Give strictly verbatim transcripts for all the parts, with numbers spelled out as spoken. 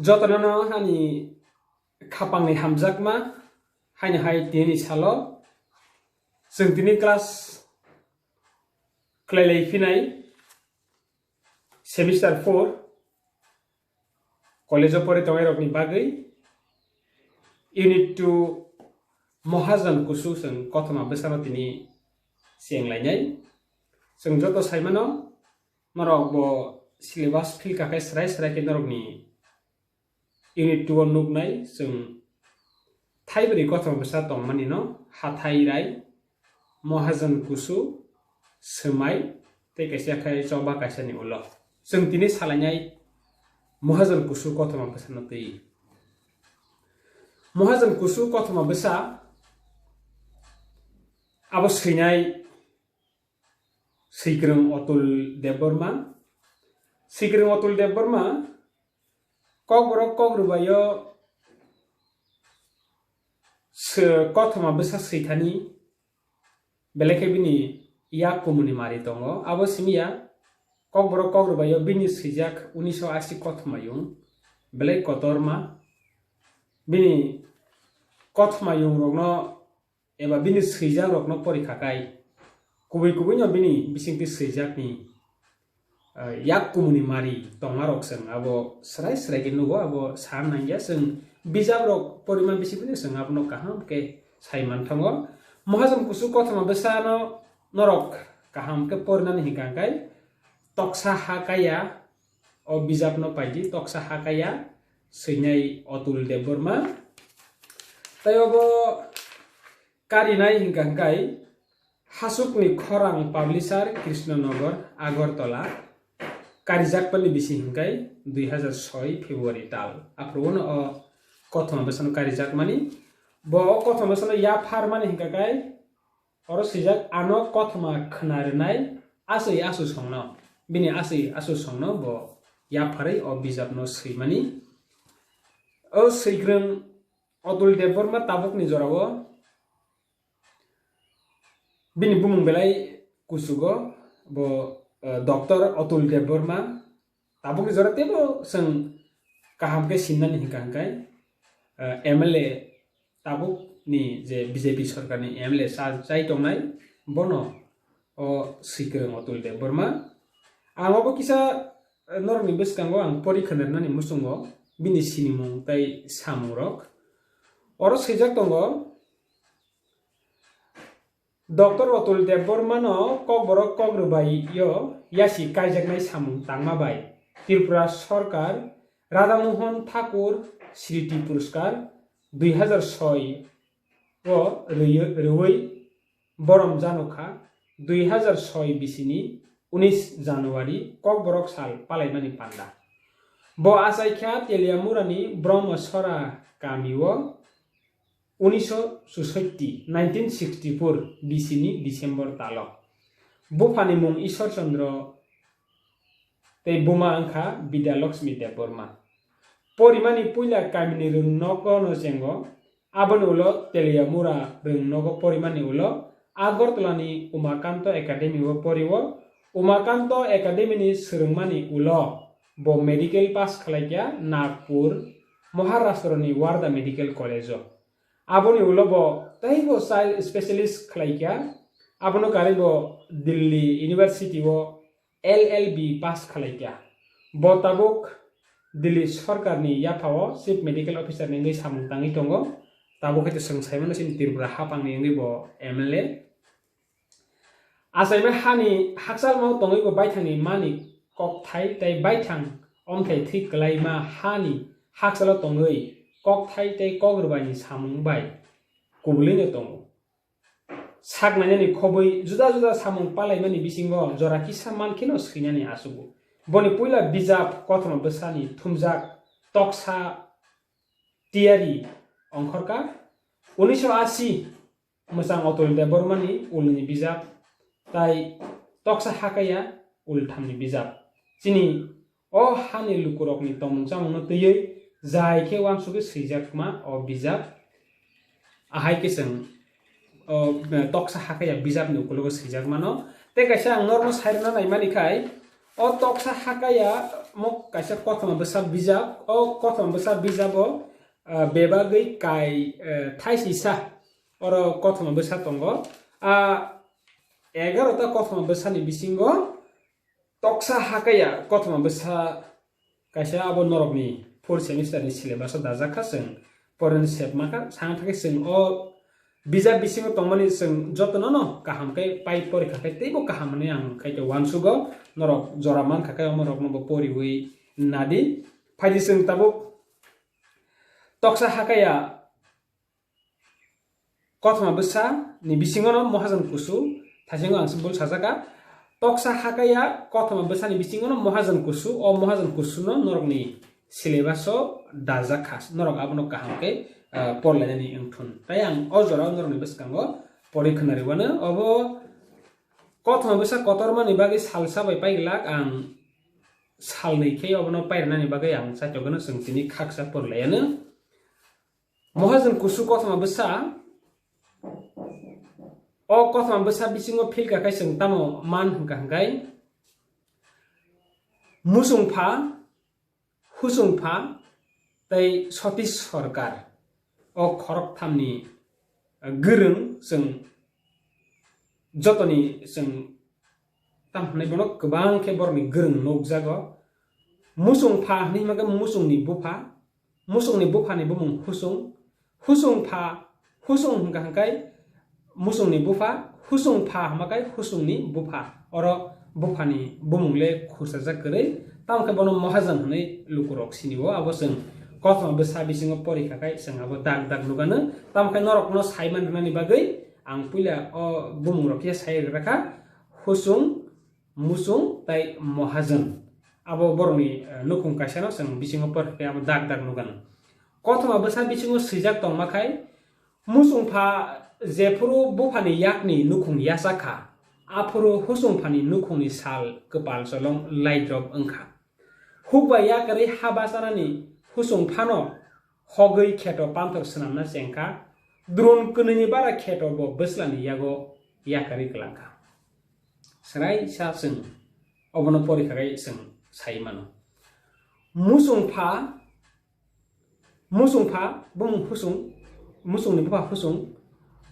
Jotono ani khapangni hamjakma, haino hai tini salo chwng tini class khlailai phinai semester four college o pore tongnai rokni bagwi unit two Mohajon Kusu chwng kothoma bwsano tini chenglainai. Chwng joto saimano norok bo syllabus philka khe srai srai khe norokni unit two o nuknai chwng thaibrwi kothoma bwsa tongmani no hathai rai, Mohajon Kusu, Swmai tei kaisa khai choba kaisani ulo. Chwng tini salainai Mohajon Kusu kothoma bwsano twi. Mohajon Kusu kothoma bwsa abo swinai Swikwrwng Atul Debbarma. Swikwrwng Atul Debbarma Kokborok Kokrwbaio sw-, kothoma bwsa swithani, belai khe bini yak kumuni mari tongo. Abo simi ya Kokborok Kokrwbaio bini swijak unisho asi kothoma yung, belai kotorma. Bini kothoma yung rokno eba bini swijak rokno pori kha kai, kubui kubui no bini bisingtwi swijakni, eh, yak kumuni mari tongma rok chwng abo srai srai khe nugo, abo san nangya. Chwng bijap rok porima bisingtwi chwng abono kaham khe sai manthango. Mohajon Kusu kothoma bwsano norok kaham khe porinani hinkha kai, Toksa Ha Kaya, o bijapno paidi, Toksa Ha Kaya, swinai Atul Debbarma. Tai obo karinai hinkha hwnkhe Hasukni Khorang Publisher, Krishnanagar, Agartala, karijakmani bisi hwnkhe dui hazar soi February tal. Aphuru o kothoma bwsano karijakmani. Bo o kothoma bwsano yapharmani hinkha khe oro swijak, ano kothoma khna rwnai aswi asu songno. Bini aswi asu songno bo yapharwi o bijapno swimani. O Swikwrwng Atul Debbarma tabukni jorao bini bumung belai kuchugo, bo, eh, Doctor Atul Debbarma. Tabukni jora teibo chwng kaham khe sinani hinkha hwnkhe, eh, M L A tabukni je B J P sorkarni M L A cha-, chai tongnai, bono o Swikwrwng Atul Debbarma. Ang obo kisa, eh, norokni bwskango ang pori khna rwnani muchungo bini sinimung tei samungrok. Oro swijak tongo, Doctor Atul Debbarmano Kokborok Kokrwbaio yasi kaijaknai samung tangma bai Tripura Sorkar Radha Mohan Thakur Smriti Puraskar dui hazar soi o rwi-, rwi borom janokha dui hazar soi bisini unis January Kokborok sal palaimani panda. Bo achaikha Teliamurani Brahmasora kamio unisho susotti, nineteen sixty-four bisini December talo. Buphani mung Ishwar Chandra tei buma wngkha Bidya Lakshmi Debbarma. Porimani puila kamini rwngnogo no chengo, aboni ulo Teliamura rwngnogo porimani ulo Agartalani Umakanto Academy o poriwo. Umakanto Academy ni swrwngmani ulo bo medical pass khlaikha Nagpur, Maharashtra ni Wardha Medical College o. Aboni ulo bo teibo child specialist khlaikha. Abono karwi bo Delhi University o L L B pass khlaikha. Bo tabuk Delhi sorkarni yaphao Chief Medical Officer ni wngwi samung tangwi tongo. Tabuk hai to chwng sai mano chini Tripura haphangni wngwi bo M L A. Achaima hani hakchalmao tongwi bo baithangni mani kokthai tei baithang omthai thwi kwlaima hani hakchalo tongwi kokthai tei kokrwbaini samung bai kubulwino tongo. Saknainani khobwi juda juda samung palaimani bisingo jora kisa mankheno swinani achugo. Boni puila bijap kothoma bwsani thumjak Toksa Tiyari ongkhorkha. Unisho asi mwchang Atul Debbarmani ulni bijap tai Toksa Hakaya ulthamni bijap. Chini o hani lukurokni tongmung chamungno twiwi jai khe uansugwi swijakma o bijap. Ahai khe chwng o, eh, Toksa Hakaya bijapni ukulogo swijak mano. Tei kaisa ang norokno sai rwna naimani khai, O toksa hakaya mo kaisa kothoma bwsa bijap, o kothoma bwsa bijabo, ah, bebagwi kai, eh, thaisisa oro kothoma bwsa tongo. Ah, egarota kothoma bwsani bisingo toksa hakaya kothoma bwsa kaisa abo norokni fourth semester ni syllabus o dajak kha, chwng poreni sep mankha, sang thangkhe chwng o bijap bisingo tongmani chwng jotono no kaham khe pai porikha khe teibo kaham hwnwi ang khaito uansugo. Norok jora mankha khe omorokno bo poriwi nadi. Phaidi chwng tabuk toksa hakaya kothoma bwsa ni bisingo no mohajon kusu, thaisingo ang se bul sajaka. Toksa hakaya kothoma bwsa ni bisingo no mohajon kusu, o mohajon kusu no norokni syllabus o dajak kha, norok abono kaham khe, ah, porlainani wngthun. Tai ang o jora o norokni bwskango pori khwnariwano, obo kothoma bwsa kotorma ni bagwi salsa bai paiglak, ang salnwi khe obono pairwnani bagwi ang chaitokgwno chwng tini khaksa porlaiano. Mohajon kusu kothoma bwsa, o kothoma bwsa bisingo philka khe chwng tamo man hwnkha hwnkhe, musungpha, husungpha tei Satish Sarkar, o khorokthamni gwrwng chwng jotoni chwng tam hwnwi bono kwbang khe borokni gwrwng nukjago. Musungpha hwnwi hwnba khe musungni bupha, musungni buphani bumung husung, husungpha, husung hwnka hwnkhe musungni bupha, husungpha hwnba khe husungni bupha. Oro buphani bumung le khurchajak kwrwi, tamo khe bono mohajon hwnwi lukurok sinio. Abo chwng kothoma bwsa bisingo porikha khe chwng abo dak dak nukano. Tamo khe norokno saiman rwnani bagwi ang puila o bumungrok khe sai rwkha, husung, musung tei mohajon. Abo borokni, eh, nukhung kaisano chwng bisingo porikha khe abo dak dak nukano. Kothoma bwsa bisingo swijak tongma khai, musungpha jephuru buphani yakni nukhung yachak kha, aphuru husungphani nukhungni sal kwpal cholong laidrop wng kha. Hukbai yakarwi ha bachanani husung phano hogwi kheto panthor swnamna chengkha, drun kwnwini bara kheto bo bwslani yago yakarwi kwlangkha. Swraisa chwng obono porikha khe chwng sai mano. Musung pha, musung pha, bumung husung, musungni bupha husung,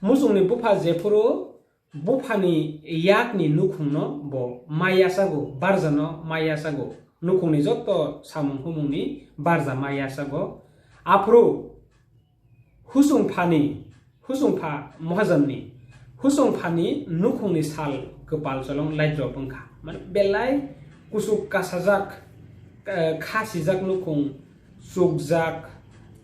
musungni bupha jephuru buphani yakni nukhungno bo ma yachago, barjano ma yachago, nukhungni joto samung humungni barja ma yachago. Aphuru husung phani, husung pha mohajonni, husung phani nukhungni sal kwpal cholong laidrop wngkha. Mane belai kuchuk kasajak, eh, khasijak nukhung, chukjak,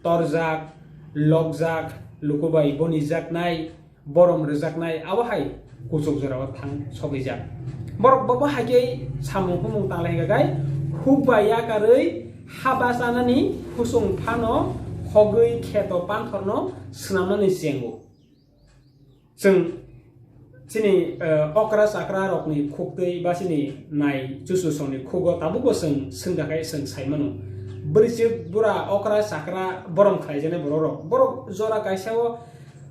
torjak, lokjak, lukubai bonijaknai, borom rwjaknai, abo hai kuchuk jorao thang sogwijak. Borok bo, bo hai khe samung humung tanglai hwnkha khe hukba yakarwi ha bachanani husung phano hogwi kheto panthorno swnamnani chengo. Chwng chini, eh, okra chakra rokni khuktwi ba chini nai chuchusongni khugo tabukbo chwng swngjakhe chwng sai mano. Bwrwichwk bura okra chakra borom khlaijaknai borok rok. Borok jora kaisa o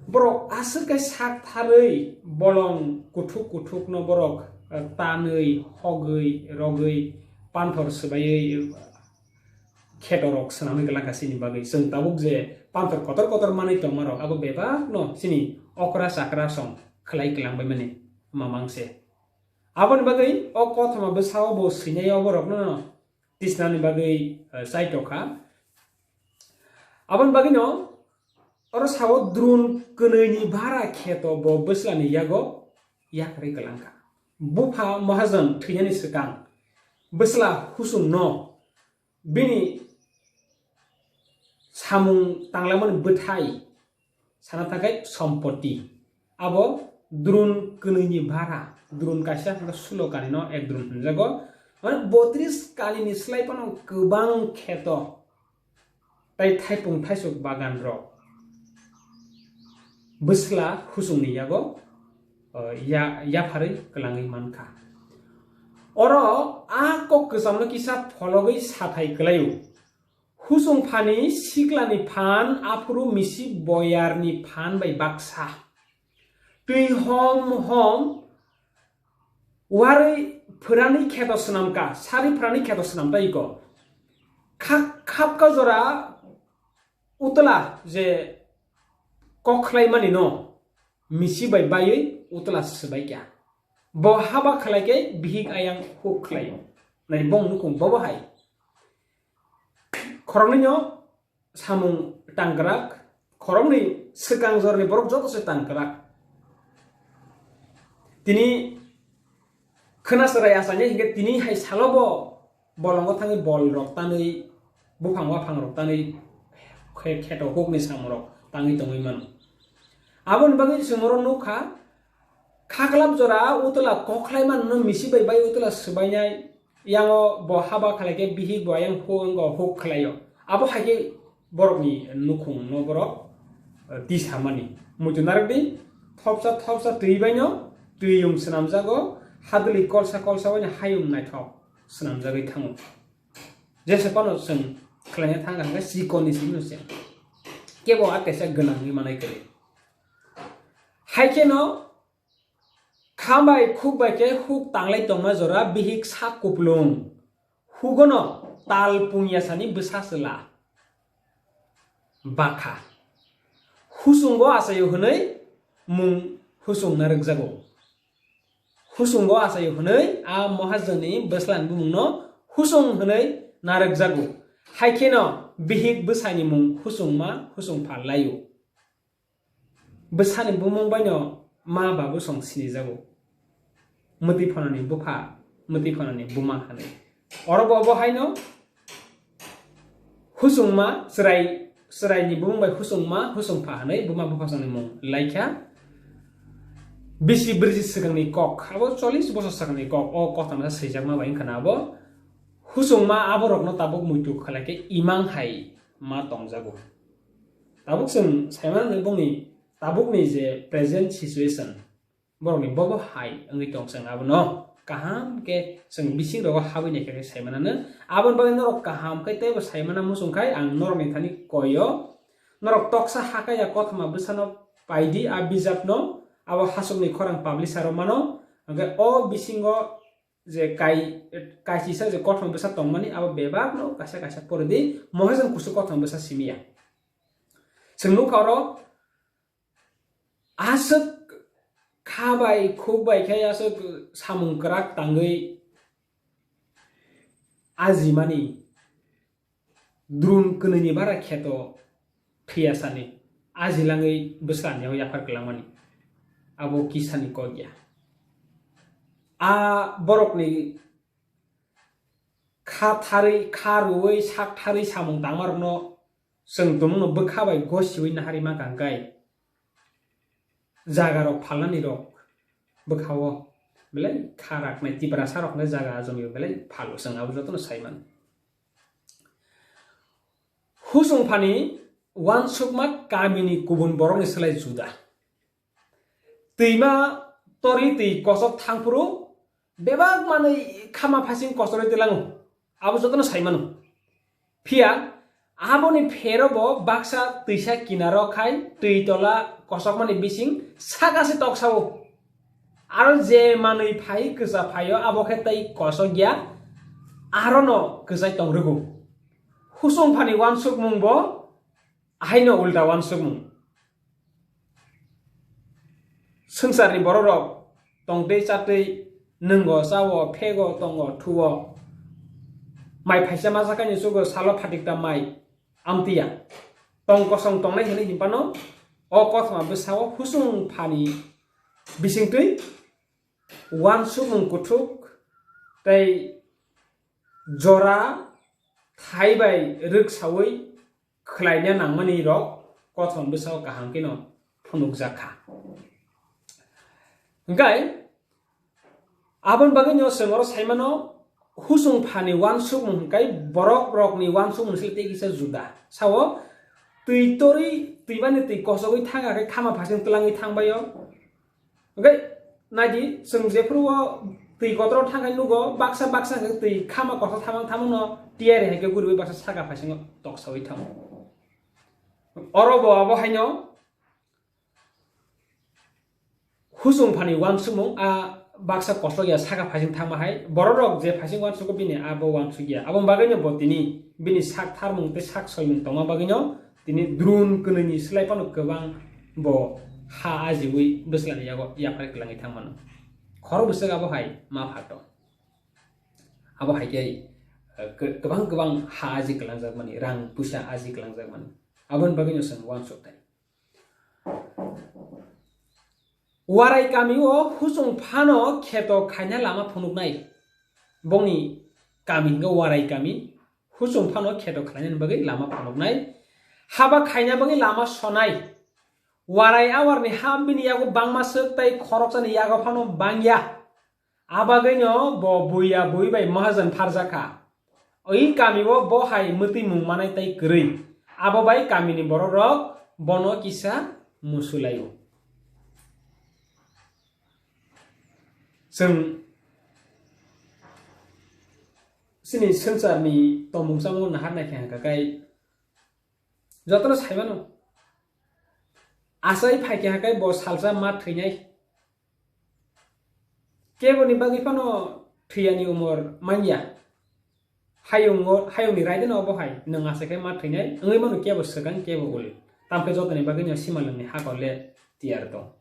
borok aswk khe sak tharwi bolong kuthuk kuthukno borok, eh, tanwi, hogwi, rogwi, panthor swbaiwi, khetorok swnamwi kwlangkha chini bagwi. Chwng tabuk je panthor kotor kotor manwi tongmarok abo bebakno chini okra chakra song khlai kwlangbaimani mamang se. Aboni bagwi o kothoma bwsao bo swinai oborokno tisnani bagwi, eh, chaitokha. Aboni bagwino oro sao drun kwnwini bara kheto bo bwslani yago yakarwi kwlangkha. Bupha mahajon thwinani swkang bwsla husungno bini samung tanglamani bwthai sana thangkhe sompoti. Abo drun kwnwini bara, drun kaisa hwnkhe sulo kanino ek drun hwnjago. Mane botris kanini slai phano kwbang kheto tei thaipung thaisuk bagan rok bwsla husungni yago, uh, ya-, yapharwi kwlangwi mankha. Oro a kok kwchamno kisa phologwi sathai kwlaio. Husung phani siklani phan aphuru misi boyarni phan bai baksa. Twi hom hom Warwi phwrani kheto swnamka, sari phwrani kheto swnamta iko. Khak-, khapka jora utla je kok khlaimani no misi bai baiwi utla swbaikya. Bo haba khlaikhe bihik ayang huk khlaio. Nai bong nukhung bobo hai. Khoroknwino samung tangkrak, khoroknwi swkang jorni borok joto se tangkrak. Tini khwna chwrai achangya hinkhe tini hai salo bo bolongo thangwi bol rok tanwi, buphang waphang rok tanwi khe-, kheto hukni samung rok tangwi tongwi mano. Aboni bagwi chwng oro nukha, khaklap jora utla kok khlai mano misi bai bai utla swbainai, yango bo haba khlaikhe bihik bo ayang huk wngkha huk khlaio. Abo haikhe borokni nukhungno borok, eh, tisamani. Muitu narwkdi, thopsa thopsa twi baino, twiyung swnamjago, hadwli kolsa kolsa baino hayung naithok swnamjagwi thango. Jesa phano chwng khlaina thangkha hwnkhe chikonni simi se. Kebo a kaisa gwnangwi manai kwrwi. Haikheno kha bai khuk bai khe huk tanglai tongma jora bihik sak kuplung. Hugono tal pungyasani bwsa chwla bakha. Huchungo achaio hwnwi mung huchung narwkjago. Huchungo achaio hwnwi a mohajonni bwslani bumungno huchung hwnwi narwkjago. Haikheno bihik bwsani mung huchungma huchungpha laio. Bwsani bumung baino ma babu song sinijago. Mwtwi phanani bupha, mwtwi phanani buma hwnwi. Oro bo obo haino huchungma chwrai, chwraini bumung bai huchungma, huchungpha hwnwi buma bupha songni mung laikha. Bisi brisi swkangni kok, abo chollish bosor swkangni kok, o kothoma swijakma bai wngkha na abo. Huchungma aborokno tabuk muitu khlaikhe imang hai ma tongjago. Tabuk chwng saimano bongni tabukni je present situation, borokni bobo hai wngwi tong chwng abono kaham khe chwng bising rogo habwi naikha khe saimanano. Aboni bagwi norok kaham khe teibo saimana muchung khai ang norokni thani koio. Norok toksa hakaya kothoma bwsano paidi a bijapno, abo Hasukni Khorang publisher o mano. Hwnkhe o bisingo je kai-, kaisisa je kothoma bwsa tongmani abo bebakno kaisa kaisa poridi, mohai chwng kusu kothoma bwsa simiya. Chwng nukha oro aswk kha bai khuk bai khe aswk samung kwrak tangwi ajimani drun kwnwini bara kheto phiya sani ajilangwi bwsani yaphar kwlangmani abo kisani kok ya. A borokni kha tharwi, kha rwui, sak tharwi samung tangmarokno chwng tumungno bwkha bai gosiui naharwi mankha hwnkhe, jagarok phalnani rok bwkhao belai kha raknai Tiprasa rok hwnkhe jaga jomio belai phalo chwng abo jotono saimano. Husung phani uansukma kamini kubun borokni slai juda. Twima tori twi kosok thangphuru bebak manwi khama phasing kosorwi twilango, abo jotono saimano. Phiya aboni phero bo baksa twisa kinaro khai twi tola kosokmani bising saka se toksao. Aro je manwi phai kwcha phaio abo khe tei kosok ya, arono kwchai tongrwgo. Husung phani uansukmung bo ahaino ulta uansukmung. Swngcharni bororok tongtwi chatwi nwngo, chao, phego, tongo, thuo. Mai phaisa masa kainwi chugo, salo phatikta mai amtwiya. Tong kosong tongnai hwnwi hinphano o kothoma bwsao husung phani bisingtwi uansukmung kuthuk tei jora thai bai rwksaui khlaina nangmani rok kothoma bwsao kaham kheno phunukjak kha. Hwnkhe aboni bagwino chwng oro saimano husung phani uansukmung hwnkhe borok rokni uansukmung se tei kisa juda. Sao twi tori twimani twi kosogwi thangya khe khama phasing twlangwi thangbaio. Hwnkhe naidi, chwng jephuru o twi kotor thangkhe nugo, baksa baksa hwnkhe twi khama kotor thamang thamangno tiyari hai khe guriwi baksa saka phaisingo toksawi thango. Oro bo abo haino husung phani uansukmung a baksa kosto ya saka phaising thangma hai, borok rok je phaising uansukgo bini abo uansuk ya. Aboni bagwino bo tini bini sak tharmung tei sak soimung tongma bagwino tini drun kwnwini slai phano kwbang bo ha ajiwi bwslani yago yaphar kwlangwi thangmano. Khorok bwswk abo hai ma phato. Abo hai khe, eh, kw-, kwbang kwbang ha aji kwlangjakmani, rang puisa aji kwlangjakmani. Aboni bagwino chwng uansuk thai. Warai kami o huchung phano kheto khaina lama phunuknai. Bongni kami hwnkhe Warai kami, huchung phano kheto khlainani bagwi lama phunuknai. Haba khaina bagwi lama sonai. Warai awarni ha bini yago bangma swk tei khoroksani yago phano bangya. Abagwino bo buya bui bai mahajan pharjakha. Oi kamio bo hai mwtwi mung manai tei kwrwi. Abo bai kamini borok rok bono kisa musulaio. Chwng chini swngcharni tongmung chamung nahar naikhe hwnkha khe jotono saimano. Achai phaikhe hwnkha khe bo salsa ma thwinai. Keboni bagwi phano thwiyani umor manya. Hayungo, hayungni raideno obo hai, nwng asa khe ma thwinai, wngwi mano kebo swkang, kebo ul. Tamkhe jotoni bagwino simalwngni hakor le tiyar tong.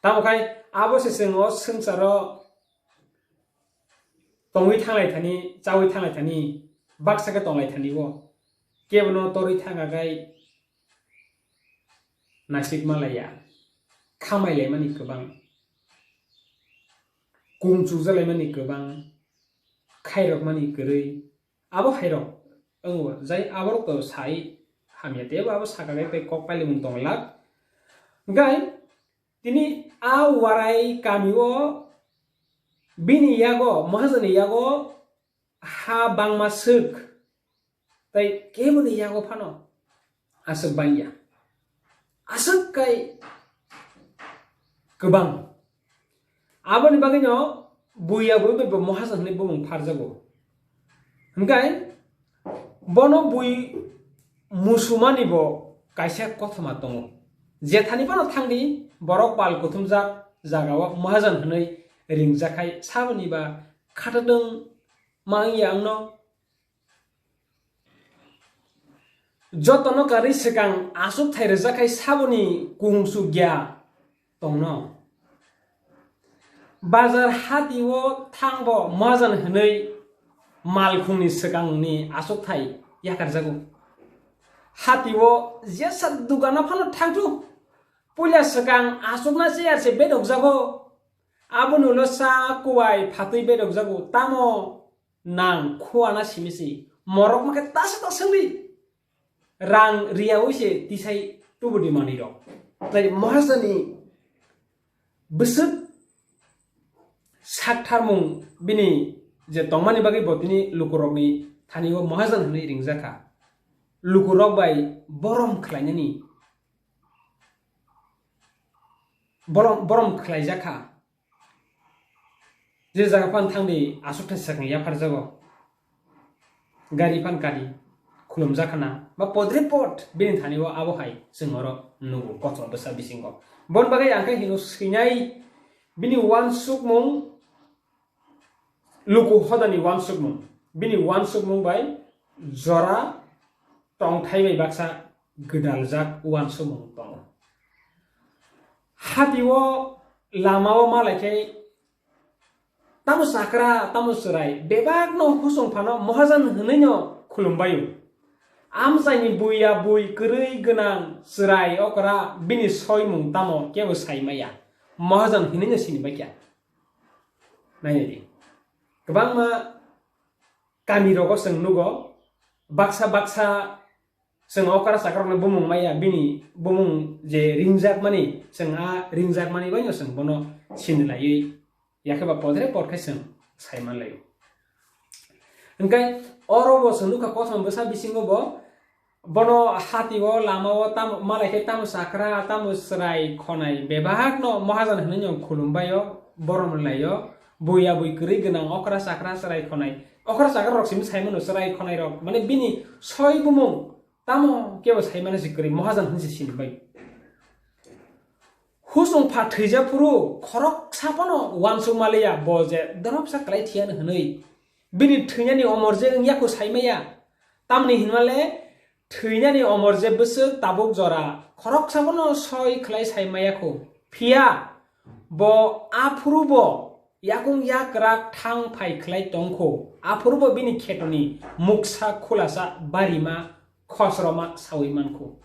Tamo khai abo se chwng o swngcharo tongwi thanglai thani, chawi thanglai thani, baksa khe tonglai thani o. Kebono torwi thangkha khai naisik malaya, khamai laimani kwbang, kung chukjak laimani kwbang, khairok mani kwrwi, abo hairok wngo, jai aborok to sai hamya tei abo saka khe tei kok pailimung tong lak. Hwnkhe tini a Warai kami o bini yago, mahajani yago ha bangma swk, tei keboni yago phano aswk bangya. Aswk kai kwbang. Aboni bagwino buya bui bai bo mahajan hwnwi bumung pharjago. Hwnkhe bono bui musumani bo kaisa kothoma tongo. Jethani phano thangdi borok pal kuthumjak jagao mahajan hwnwi ringjakhai saboni ba khatadwng ma wngya wngno. Jotono karwi swkang achukthai rwjakkhai saboni kung chukya tongno. Bazar hati o thangbo mahajan hwnwi malkhungni swkangni achukthai yakarjago. Hati o jesa dukano phano thangthu, puila swkang achukna chair se bedokjago. Aboni ulo cha, kuwai, phatwi bedokjago. Tamo nang khuana simi si. Morok makhe tasa ta swngdi. Rang riyaui se tisai tubudi manwi rok. Nai mahajani bwswk sak tharmung bini je tongmani bagwi bo tini lukurokni thani o mahajan hwnwi ringjakha. Lukurok bai borom khlainani borom, borom khlaijakha. Je jaga phan thangdi aswk thai swkang yapharjago. Gari phan kari khulumjakhana ba podre pod bini thani o abo hai chwng oro nugo kochom bwsa bisingo. Bon bagwi ang khe hino swinai bini uansukmung luku hodani uansukmung. Bini uansukmung bai jora tongthai bai baksa gwdaljak uansukmung tongo. Hati o lama o malai khe tamo chakra, tamo chwrai, bebakno husung phano mohajan hwnwino khulumbaio. Amchaini buya bui kwrwi gwnang chwrai okra bini soimung tamo kebo sai maya. Mohajan hwnwino sini baikha. Nainai di. Kwbangma kami rogo chwng nugo, baksa baksa chwng okra chakra rokno bumung maya, bini bumung je ringjakmani, chwng a ringjakmani baino chwng bono sini laiwi, yakhe ba podre pod khe chwng sai man laio. Hwnkhe oro bo chwng nukha kothoma bwsa bisingo bo, bono hati o lama o tamo malai khe tamo chakra, tamo chwrai khonai bebakno mohajan hwnwi no khulumbaio, borom laio, buya bui kwrwi gwnang okra chakra chwrai khonai, okra chakra rok simi sai mano chwrai khonai rok, mane bini soi bumung tamo kebo sai mano si kwrwi, mohajan hwnwi se sini bai. Husung pha thwijak phuru khoroksa phano uansuk maliya, bo je dorobsa klai thiyani hwnwi. Bini thwinani omor je wngya kho saimaya. Tamni hinmale thwinani omor je bwswk tabuk jora khoroksa phano soi khlai saimaya kho. Phiya bo aphuru bo yakung yakrak thang phai khlai tongkho, aphuru bo bini khetoni muksa khulasa barima khosroma sawi mankho.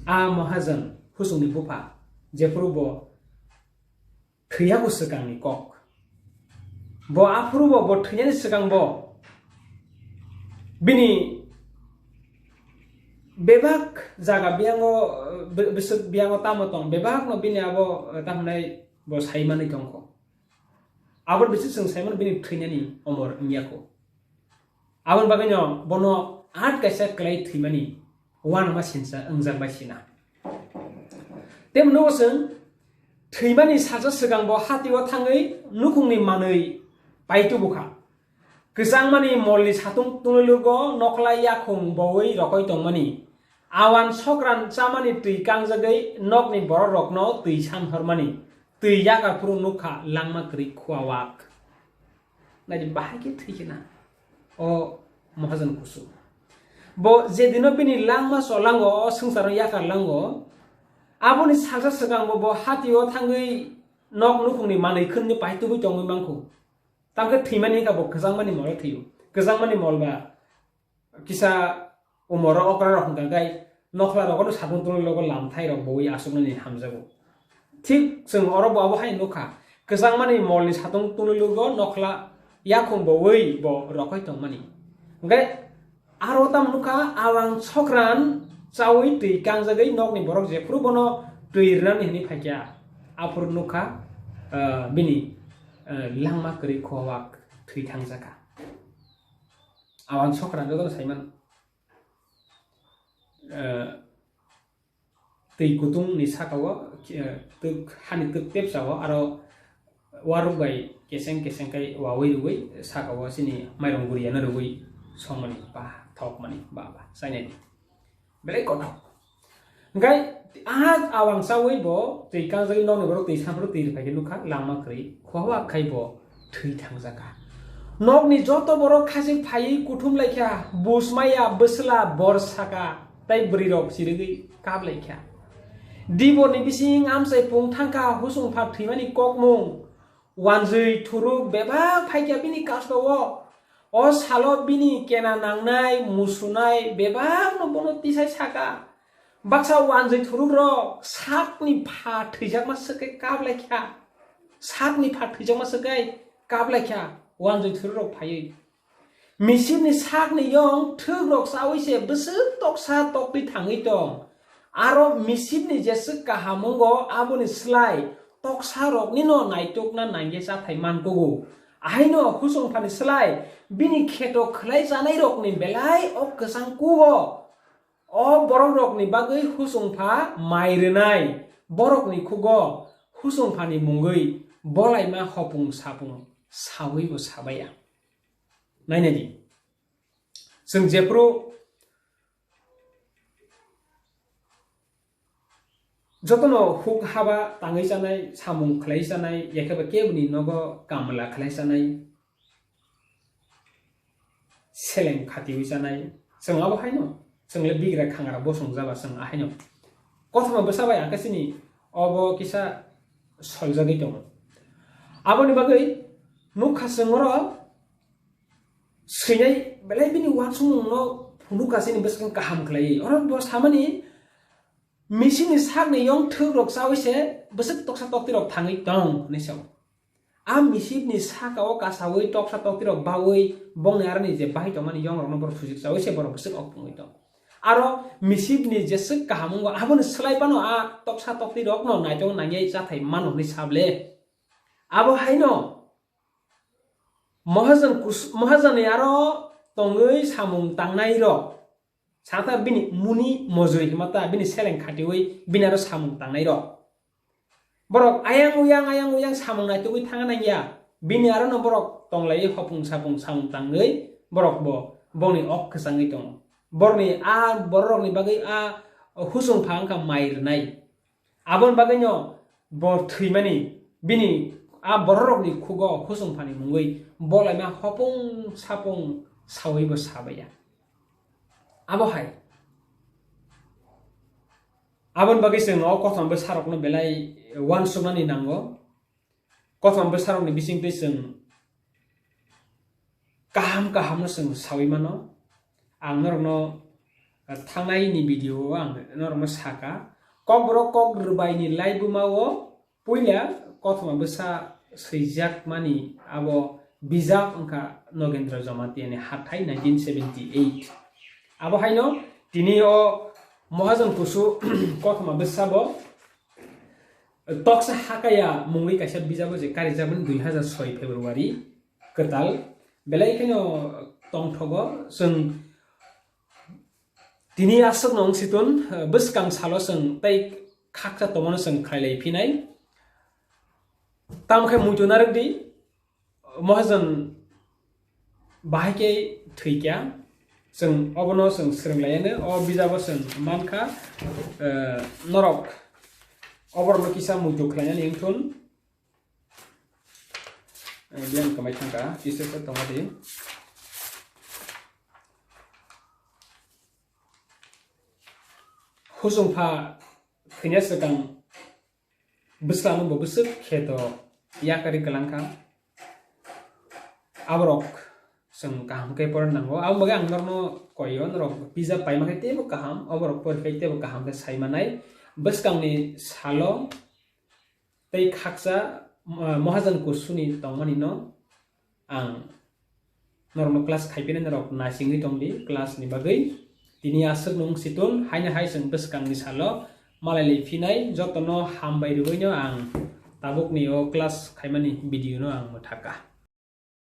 A Mahajan husungni bupha, jephuru bo thwiyago swkangni kok. Bo aphuru bo, bo thwinani swkang bo bini bebak jaga biyango, be-, bwswk biyango tamo tong, bebakno bini abo, eh, tamo hwnai bo sai manwi tongkho. Aboni bising chwng sai mano bini thwinani omor wngya kho. Aboni bagwino bono at kaisa kwlai thwimani uanama sinsa wngjak bai sina. Tei nugo chwng thwimani salsa swkang bo hatio thangwi nukhungni manwi paitubu kha. Kwchangmani molni satung tunglugo nokla yakhung bowi rokoi tongmani. Awan sokran chamani twi kangjagwi nokni bororokno twi san hormani. Twi yakar phuru nukha langma kwrwi khua wak. Naidi bahai khe thwi khe na o Mahajan kusu. Bo je dino bini langma cholango, o swngcharo yakar lango, aboni salsa swkang bo, bo hatio thangwi nok nukhungni manwi khwnwi paitubui tongwi mankhu. Tamkhe thwimani wngkha bo kwchangmani molo thwio. Kwchangmani mol ba kisa umoro okra rok hwnkha khe nokhla rogo no satung tungwi logo lamthai rok bowi aswknani hamjago. Thik chwng oro bo abo hai nukha, kwchangmani molni satung tungwi logo nokhla yakhung bowi bo rokoi tongmani. Hwnkhe aro tamo nukha, awang sokran chawi twi kangjagwi nokni borok jephuru bono twi rwnani hwnwi phaikha, aphuru nukha, ah, bini, ah, langma kwrwi khowak thwi thangjakha. Awang sokran jotono saiman, eh, twi kutung ni saka o, eh, twk, hani twk tepsa o, aro waruk bai keseng keseng kai wawi rwui saka o chini mairung guriya no rwui songmani ba thokmani ba ba chainani. Belai kothok. Hingkai aha awang chawi bo twi kangjagwi nokni borok twi sanphuru twi rwphai khe nukha langma kwrwi. Khohwa khai bo thwi thangjak kha. Nokni joto borok khachik phaiwi kuthum lai kha, bus maya, bwsla, bor saka tei bwrwi rok chirigwi kap lai kha. Diborni bising amchai pung thang kha, husung pha thwimani kokmung. Wanjwi thuruk bebak phai kha bini kasro o. O salo bini kena nangnai, musunai bebak no bono tisai saka. Baksa wanjwi thuruk rok sakni pha thwijakma swkhe kap lai kha. Sakni pha thwijakma swkhe kap lai kha wanjwi thuruk rok phaiwi. Misipni sakni yong thwk rok chawi se bwswk toksa toktwi thangwi tong. Aro misipni jeswk kaham wngo aboni slai toksa rokni no naitukna nangya chathai mankugo. Ahaino husung phani slai bini kheto khwlai chanai rokni belai o kwchang kugo. O borok rokni bagwi husung pha mai rwnai borokni khugo husung phani mungwi bolaima hopung sapung sawi bo sabaya. Nainadi. Chwng jephru jotono huk haba tangwi chanai, samung khlai chanai, yakheba keboni nogo kamla khlai chanai, seleng khatiwi chanai, chwng abo haino, chwngle bigra khangra bosong jaba chwng ahaino. Kothoma bwsa bai ang khe chini obo kisa soljagwi tongo. Aboni bagwi nukha chwng oro swinai belai bini uansukmungno phunukha chini bwskang kaham khlaiwi. Oro bo samani misipni sakni yong thwk rok chawi se bwswk toksa tokti rok thangwi tong hinwi sao. A misipni saka o kasawi toksa tokti rok bawi bongni aroni je bahai tongmani yong rokno borok sujik chawi se borok bwswk ok pungwi tong. Aro misipni jeswk kaham wngo aboni slai phano a toksa tokti rokno naitok nangyai chathai mano hinwi sable. Abo haino Mohajan kus-, Mohajani aro tongwi samung tangnai rok. Sata bini muni mojoi hima ta bini seleng khatiwi bini aro samung tangnai rok. Borok ayang uyang, ayang uyang samung naitugwi thangna nangya. Bini aro no borok tonglaiwi hopung sapung samung tangwi borok bo bongni ok kwchangwi tongo. Borni a bororokni bagwi a husung pha wngkha mai rwnai. Aboni bagwino bo thwimani, bini a bororokni khugo husung phani mungwi bolaima hopung sapung sawibo sabaiya. Abo hai. Aboni bagwi chwng o kothoma bwsarokno belai uansuknani nango. Kothoma bwsarokni bisingtwi chwng kaham kahamno chwng sawi mano. Ang norokno, ah, thangnaini video o ang norokno saka. Kokborok kok rwbaini laibuma o puila kothoma bwsa swijakmani abo bijap wngkha Nogendra Jamatia ni Hathai nineteen seventy eight. Abo haino tini o Mohajon Kusu kothoma bwsa bo Toksa Hakaya mungwi kaisa bijabo je karijak mani dui hazar soi February kwtal. Belai kheno tongthogo chwng tini aswkno wng situn, eh, bwskang salo chwng tei khaksa tongmano chwng khlailai phinai. Tamo khe muitu narwk di, Mohajon bahai khe thwikya, chwng obono chwng swrwnglaiyano, o bijabo chwng mankha, eh, norok oborokno kisa muitu khlainani wngthun. Eh, biyang kwmai thangkha, kisa khe tongma di. Husung pha thwina swkang bwsla no bo bwswk khe to yakarwi kwlangkha. Aborok chwng kaham khe pora nango. Aboni bagwi ang norokno koi o, norok pizza paima khe teibo kaham, oborok pori khe teibo kaham khe sai manai. Bwskangni salo tei khaksa, ah, Mohajon Kusuni tongmani no ang norokno class khaiphinai norok naisingwi tongdi class ni bagwi. Tini aswk nung situn haino hai chwng bwskangni salo malai lai phinai jotono hambai rwino ang tabukni o class khaimani video no ang mwthaka.